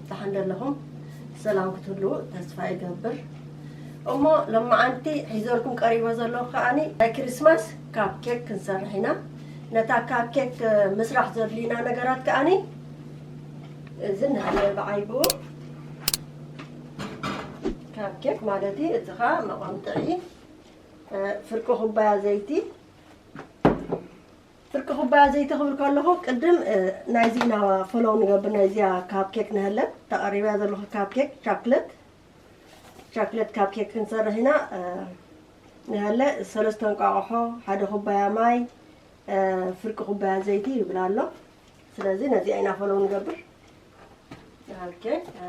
ደሓን ዘለኹም? ሰላም ክትህልዉ ተስፋ ይገብር። እሞ ለማዓንቲ ሒዘልኩም ቀሪበ ዘለኹ ከኣኒ ናይ ክሪስማስ ካፕ ኬክ ክንሰርሕ ኢና። ነታ ካፕ ኬክ ምስራሕ ዘድልዩና ነገራት ከኣኒ እዚ ንህለ ብዓይብኡ ካፕ ኬክ ማለት እዩ። እዚ ኸኣ መቐምጥዒ፣ እ፣ ፍርቂ ኩባያ ዘይቲ። ፍርቂ ኩባያ ዘይቲ ክብል ከለኹ ቅድም፣ እ፣ ናይዚ ኢና ፎሎው ንገብር፣ ናይዚኣ ካፕ ኬክ ንህለ ተቐሪብያ ዘለኹ ካፕ ኬክ ቻክለት፣ ቻክለት ካፕ ኬክ ክንሰርሕ ኢና። እ፣ ንህለ ሰለስተ እንቋቑሖ፣ ሓደ ኩባያ ማይ፣ እ፣ ፍርቂ ኩባያ ዘይቲ ይብል ኣሎ። ስለዚ ነዚኣ ኢና ፎሎው ንገብር። ኦኬ፣ እ፣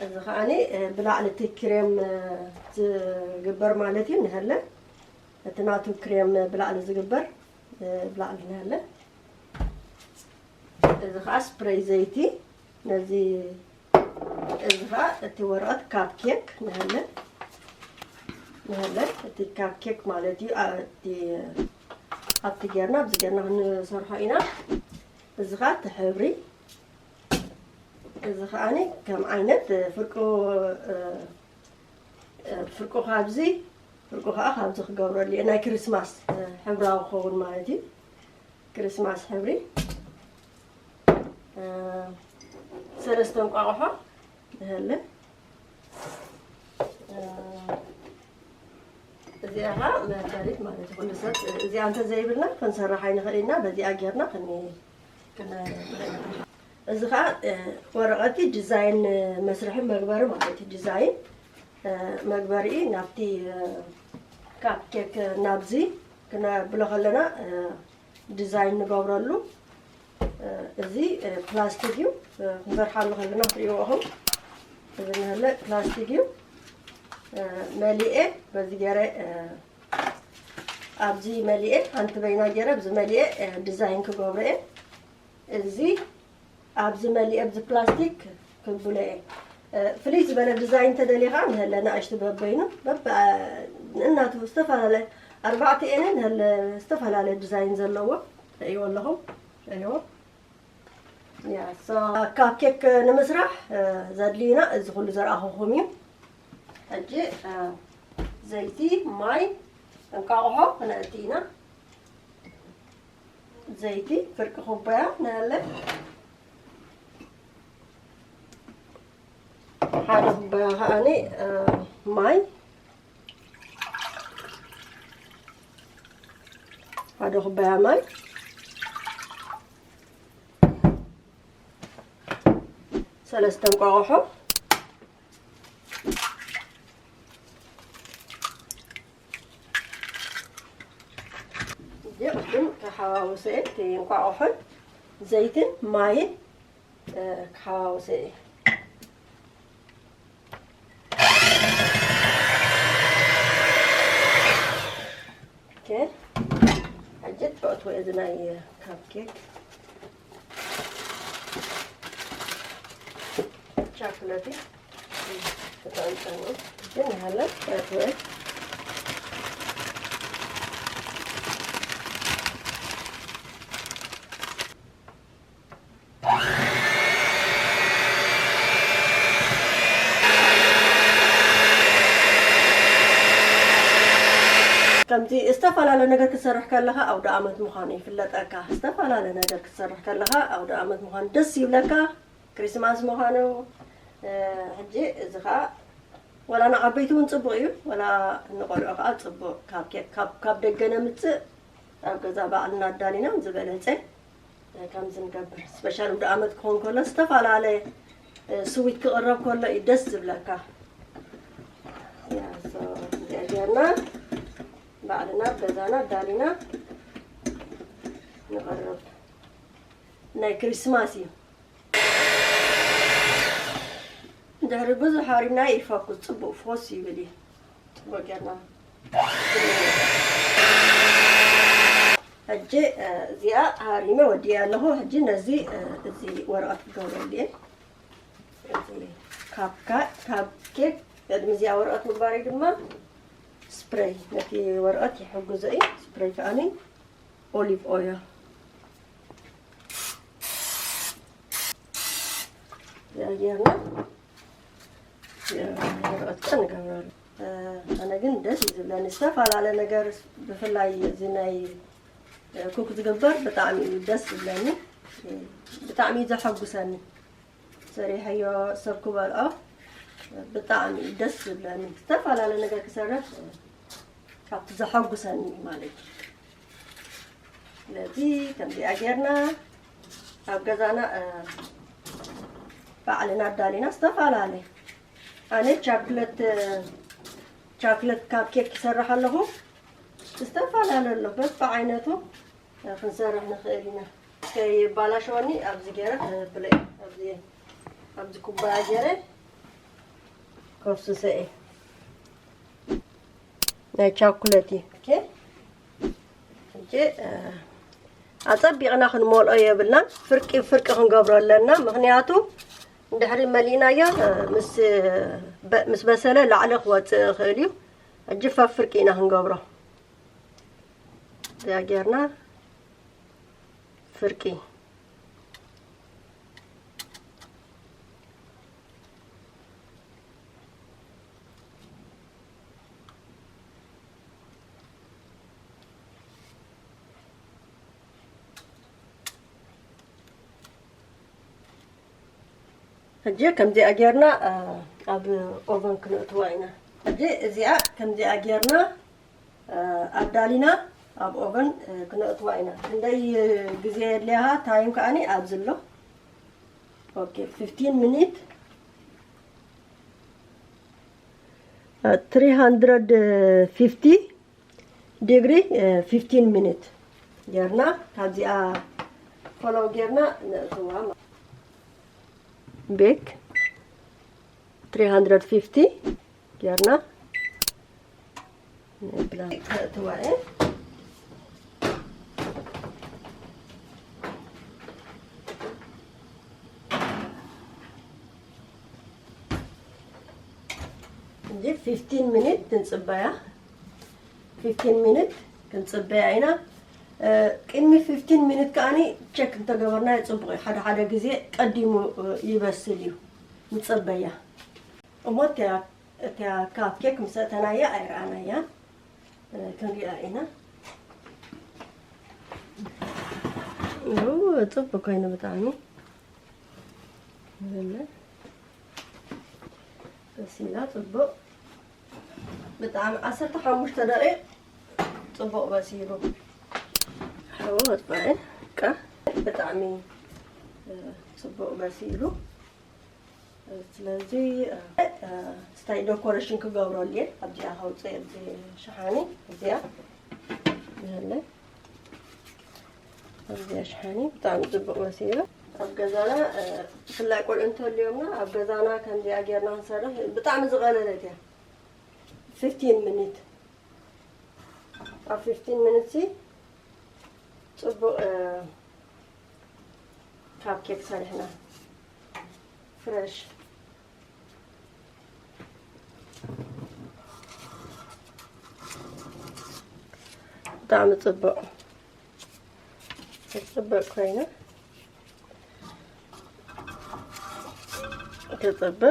እዚ ከኣኒ፣ እ፣ ብላዕሊ እቲ ክሬም፣ እ፣ ዝግበር ማለት እዩ። ንህለ እቲ ናቱ ክሬም ብላዕሊ ዝግበር፣ እ፣ ብላዕሊ ንህለ። እዚ ከኣ ስፕሬይ ዘይቲ ነዚ፣ እዚ ከኣ እቲ ወረቐት ካፕ ኬክ ንህለ፣ ንህለ እቲ ካፕ ኬክ ማለት እዩ። ኣ-፣ እቲ ኣብቲ ጌርና፣ ኣብዚ ጌርና ክንሰርሖ ኢና። እዚ ከኣ እቲ ሕብሪ፣ እዚ ከኣኒ ከም ዓይነት ፍርቁ፣ እ፣ እ፣ ፍርቁ ካብዚ፣ ፍርቁ ከኣ ካብዚ ክገብረሉ እየ። ናይ ክሪስማስ፣ እ፣ ሕብራዊ ክኸውን ማለት እዩ። ክሪስማስ ሕብሪ፣ እ፣ ሰለስተ እንቋቑሖ ንህለ። እ፣ እዚኣ ኸኣ መበሊት ማለት እዩ። ኩሉ ሰብ እዚኣ እንተዘይብልና ክንሰርሕ ኣይንኽእል ኢና። በዚኣ ጌርና ክን-፣ ክን-፣ እዚ ኸኣ፣ እ፣ ወረቐቲ ዲዛይን መስርሒ መግበሪ ማለት እዩ። ዲዛይን፣ እ፣ መግበሪ ናብቲ፣ እ፣ ካፕ ኬክ ናብዚ ክነብሎ ከለና፣ እ፣ ዲዛይን ንገብረሉ። እ፣ እዚ፣ እ፣ ፕላስቲክ እዩ። እ፣ ክንሰርሓሉ ከለና ክትሪእዎ ኢኹም። እዚ ንህለ ፕላስቲክ እዩ። እ፣ መሊኤ በዚ ገይረ፣ እ፣ ኣብዚ መሊኤ ሓንቲ በይና ገይረ፣ ኣብዚ መሊኤ፣ እ፣ ዲዛይን ክገብሮ እየ። እዚ ኣብዚ መሊኤ፣ ኣብዚ ፕላስቲክ ክብሎ እየ። እ፣ ፍልይ ዝበለ ዲዛይን እንተደልየ ኸዓ ንህለ ንእሽቱ በበይኑ፣ በብ-፣ እ፣ እናቱ ዝተፈላለየ፣ ኣርባዕተ እየን ንህለ ዝተፈላለየ ዲዛይን ዘለዎ። ትርእይዎ ኣለኹም። እዮ። ያ፣ ሶ፣ ካፕ ኬክ ንምስራሕ፣ እ፣ ዘድልዩና እዚ ኩሉ ዘርኣኹኹም እዩ። ሕጂ፣ እ፣ ዘይቲ፣ ማይ፣ እንቋቑሖ ክነእቲ ኢና። ዘይቲ ፍርቂ ኩባያ ንሃለ። ሓደ ኩባያ ከኣኒ፣ እ፣ ማይ። ሓደ ኩባያ ማይ። ሰለስተ እንቋቑሖ። እዚኣ ቅድም ከሓዋውሰ እየ፣ እቲ እንቋቑሖን ዘይትን ማይን፣ እ፣ ከሓዋውሰ እየ። ኦኬ፣ ሕጂ ተእትዎ እዚ ናይ ካፕ ኬክ ቻክለቲ ተጠንጠኑ ግን ሃለ ተእትዎ። ከምዚ ዝተፈላለየ ነገር ክትሰርሕ ከለኻ ኣውደ ኣመት ምዃኑ ይፍለጠካ። ዝተፈላለየ ነገር ክትሰርሕ ከለኻ ኣውደ ኣመት ምዃኑ ደስ ይብለካ። ክሪስማስ ምዃኑ፣ እ፣ ሕጂ እዚ ኸኣ ወላ ንዓበይቲ እውን ጽቡቕ እዩ፣ ወላ ንቖልዑ ኸኣ ጽቡቕ። ካብ ኬክ፣ ካብ፣ ካብ ደገ ነምጽእ፣ ኣብ ገዛ ባዕልና ኣዳሊና ዝበለጸ፣ እ፣ ከምዚ ንገብር። ስፔሻል ኣውደ ኣመት ክኾን ከሎ ዝተፈላለየ፣ እ፣ ስዊት ክቕረብ ከሎ እዩ ደስ ዝብለካ። ያ፣ ሶ፣ እዚኣ ጌርና ባዕልና ኣብ ገዛና ኣዳሊና ንቕርብ። ናይ ክሪስማስ እዩ። ድሕሪ ብዙሕ ሃሪምና ይፈኩስ፣ ጽቡቕ ፎስ ይብል እዩ። ጽቡቕ ጌርና። ሕጂ፣ እ፣ እዚኣ ሃሪመ ወዲኤ ኣለኹ። ሕጂ ነዚ፣ እ፣ እዚ ወረቐት ክገብረሉ እየ። እዚ ካፕ ካ-፣ ካፕ ኬክ ቅድሚ እዚኣ ወረቐት ምግባረይ ድማ ስፕሬይ ነቲ ወረቐት ይሕግዞ እዩ። ስፕሬይ ከኣኒ ኦሊቭ ኦይል። ጌርና ወረቐት ቀ ንገብረሉ። ኣነ ግን ደስ እዩ ዝብለኒ ዝተፈላለለ ነገር፣ ብፍላይ እዚ ናይ ኩክ ዝግበር ብጣዕሚ እዩ ደስ ዝብለኒ። ብጣዕሚ እዩ ዘሐጉሰኒ። ሰሪሐዮ ሰብ ክበልዖ ብጣዕሚ እዩ ደስ ዝብለኒ። ዝተፈላለለ ነገር ክሰርሕ ካብቲ ዘሐጉሰኒ ማለት እዩ። ስለዚ ከምዚኣ ጌርና ኣብ ገዛና ባዕልና ኣዳሊና ዝተፈላለለ ኣነ ቻክለት ቻክለት ካፕ ኬክ ይሰርሕ ኣለኹ። ዝተፈላለለ ኣሎ በብዓይነቱ ክንሰርሕ ንኽእል ኢና። ከይባላሸወኒ ኣብዚ ገይረ ከብለ ኣብዚ ኣብዚ ኩባያ ገይረ ከፍስሰ እየ። ናይ ቻኩለት እዩ። ኦኬ፣ ሕጂ ኣጸቢቕና ክንመልኦ የብልናን። ፍርቂ ፍርቂ ክንገብሮ ኣለና። ምኽንያቱ እንድሕሪ መሊእናዮ ምስ በ- ምስ በሰለ ላዕሊ ክወጽእ ይኽእል እዩ። ሕጂ ፈፍርቂ ኢና ክንገብሮ። እዚኣ ጌርና ፍርቂ። ሕጂ ከምዚኣ ጌርና ኣብ ኦቨን ክነእትዋ ኢና። ሕጂ እዚኣ ከምዚኣ ጌርና ኣዳሊና ኣብ ኦቨን ክነእትዋ ኢና። ክንደይ ግዜ የድልያኻ? ታይም ከኣኒ ኣብዚ ኣሎ። ኦኬ፣ fifteen ሚኒት፣ three hundred fifty ዲግሪ፣ fifteen ሚኒት ጌርና ካብዚኣ ፎሎው ጌርና ነእትዋ። ቤክ three hundred fifty ጌርና ነእትዋ። እንጂ fifteen ሚኒት ክንጽበያ፣ fifteen ሚኒት ክንጽበያ ኢና። ቅድሚ fifteen ሚኒት ከኣኒ ቸክ እንተገበርናዮ ጽቡቕ እዩ። ሓደ ሓደ ግዜ ቀዲሙ ይበስል እዩ። ንጽበያ እሞ እቲያ እቲያ ካፕ ኬክ ምስ ኣእተናያ ኣይረኣናያን። ክንሪኣ ኢና። ጽቡቅ ኮይኑ ብጣዕሚ በለ በሲላ ጽቡቅ ብጣዕሚ ዓሰርተ ሓሙሽተ ደቂቅ ጽቡቅ በሲሉ። ሕዎ ወጥባኤ ቃ ብጣዕሚ ጽቡቅ በሲሉ። ስለዚ ስታይ ዶኮሬሽን ክገብረሉ እየ። ኣብዚኣ ከውፅእ ኣብዚ ሸሓኒ እዚኣ ይህለ ኣብዚኣ ሸሓኒ ብጣዕሚ ፅቡቅ መሲሉ። ኣብ ገዛና ብፍላይ ቆልዑ እንተልዮምና ኣብ ገዛና ከምዚኣ ጌርና ክንሰርሕ ብጣዕሚ ዝቐለለት እያ። fifteen ሚኒት ኣብ fifteen ሚኒት ሲ ፅቡቅ ካፕ ኬክ ሰሪሕና ፍረሽ። ብጣዕሚ ጽቡቕ ጽቡቕ ኮይኑ ክጽብቕ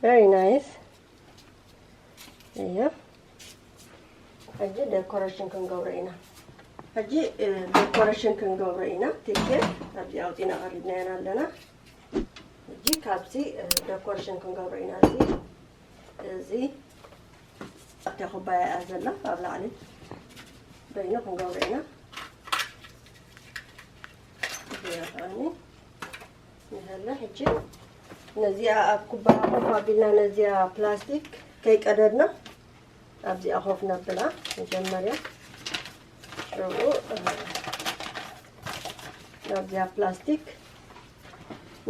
very nice እያ። ሕጂ ዴኮሬሽን ክንገብሮ ኢና። ሕጂ ዴኮሬሽን ክንገብሮ ኢና። ቴኬ ኣብዚ ኣውፂና ቀሪብናየን ኣለና። ሕጂ ካብዚ ዴኮሬሽን ክንገብሮ ኢና። እዚ እዚ ኣብታ ኩባያ እያ ዘላ ኣብ ላዕሊ በይኑ ክንገብሮ ኢና። እዚኣ ከዓኒ ንሀለ ሕጂ ነዚኣ ኣብ ኩባያ ኮፍ ኣቢልና ነዚኣ ፕላስቲክ ከይቀደድና ኣብዚኣ ኮፍ ነብላ መጀመርያ። ሽዑ ናብዚኣ ፕላስቲክ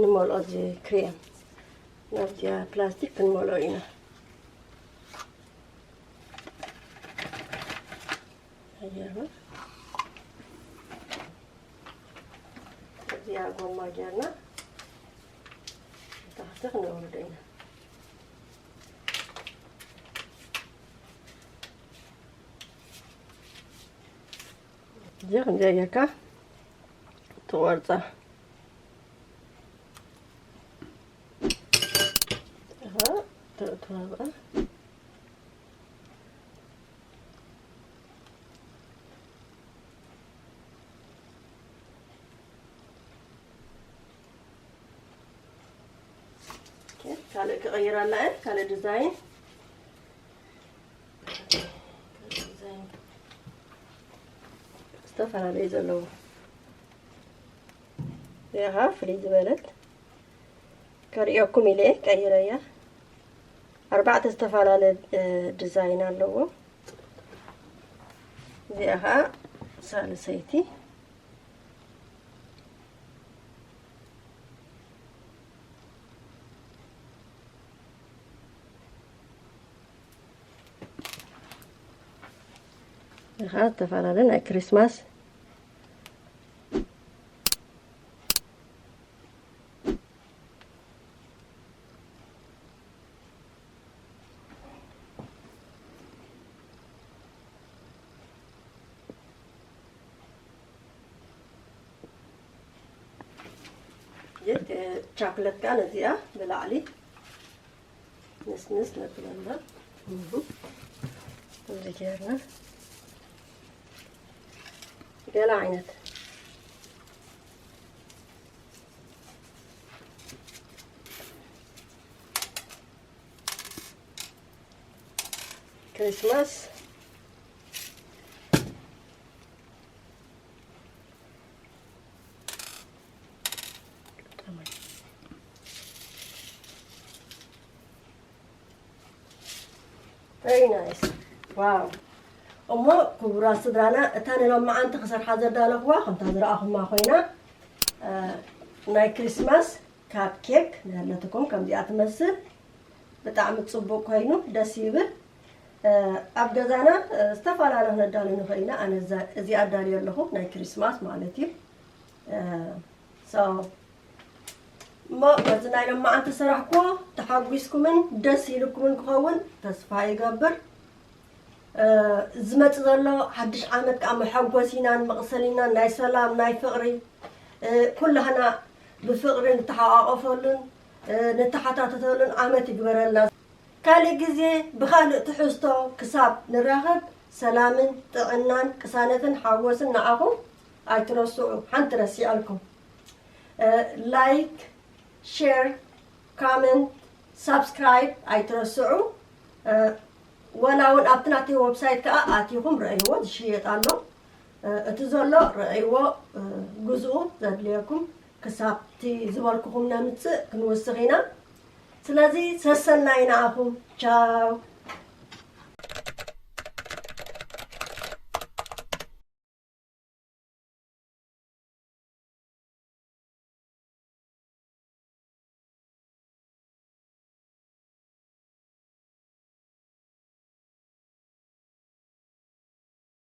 ንመልኦ እዚ ክሬም ናብዚኣ ፕላስቲክ ክንመልኦ ኢና። ኣየርና እዚኣ ጎማ ጌርና ታሕቲ ክነውርዶ ኢና። እዚ ከምዚኣ ጌርካ ትቆርፃ። ተእትዋ ብኣ። ኦኬ፣ ካልእ ክቕይር ኣላ እየ፣ ካልእ ዲዛይን። ካልእ ዲዛይን። ዝተፈላለዩ ዘለዎ። እዚኣ ኸዓ ፍልይ ዝበለት ከርእየኩም ኢለ እየ ቀይረያ። ኣርባዕተ ዝተፈላለየ፣ እ፣ ዲዛይን ኣለዎ። እዚኣ ኸዓ ሳልሰይቲ። እኻ ዝተፈላለየ ናይ ክሪስማስ። ቻክለት ከኣ ነዚኣ ብላዕሊ ንስንስ ነብለና። እህ። ከምዚ ጌርና ገለ ዓይነት ክሪስማስ። Very nice. ዋው። እሞ ክቡራት ስድራና፣ እታ ንሎማዓንቲ ክሰርሓ ዘዳለኹዋ ከምታ ዝረኣኹማ ኮይና፣ እ፣ ናይ ክሪስማስ ካፕ ኬክ ንህለትኩም ከምዚኣ ትመስል። ብጣዕሚ ጽቡቕ ኮይኑ ደስ ይብል። እ፣ ኣብ ገዛና፣ እ፣ ዝተፈላለዩ ክነዳሉ ንኽእል ኢና። ኣነ እዛ፣ እዚኣ ኣዳልየ ኣለኹ፣ ናይ ክሪስማስ ማለት እዩ። እ፣ so፣ እሞ በዚ ናይ ሎማዓንቲ ስራሕኮ ተሓጒስኩምን ደስ ኢልኩምን ክኸውን ተስፋ ይገብር። እ፣ ዝመጽእ ዘሎ ሓድሽ ዓመት ከኣ መሐጎሲናን መቕሰሊናን ናይ ሰላም፣ ናይ ፍቕሪ፣ እ፣ ኩላህና ብፍቕሪ ንተሓቋቆፈሉን፣ እ፣ ንተሓታተተሉን ዓመት ይግበረልና። ካልእ ግዜ ብኻልእ ትሕዝቶ ክሳብ ንራኸብ ሰላምን ጥዕናን ቅሳነትን ሓጎስን ንዓኹም ኣይትረስዑ። ሓንቲ ረሲዐልኩም። እ፣ ላይክ፣ ሼር፣ ኮመንት፣ ሳብስክራይብ ኣይትረስዑ። እ፣ ወላ እውን ኣብቲ ናተይ ወብሳይት ከኣ ኣቲኹም ረእይዎ፣ ዝሽየጥ ኣሎ። እ፣ እቲ ዘሎ ረእይዎ፣ እ፣ ግዝኡ ዘድልየኩም ክሳብ እቲ ዝበልኩኹም ነምጽእ ክንውስኽ ኢና። ስለዚ ሰሰናይ ንዓኹም። ቻው።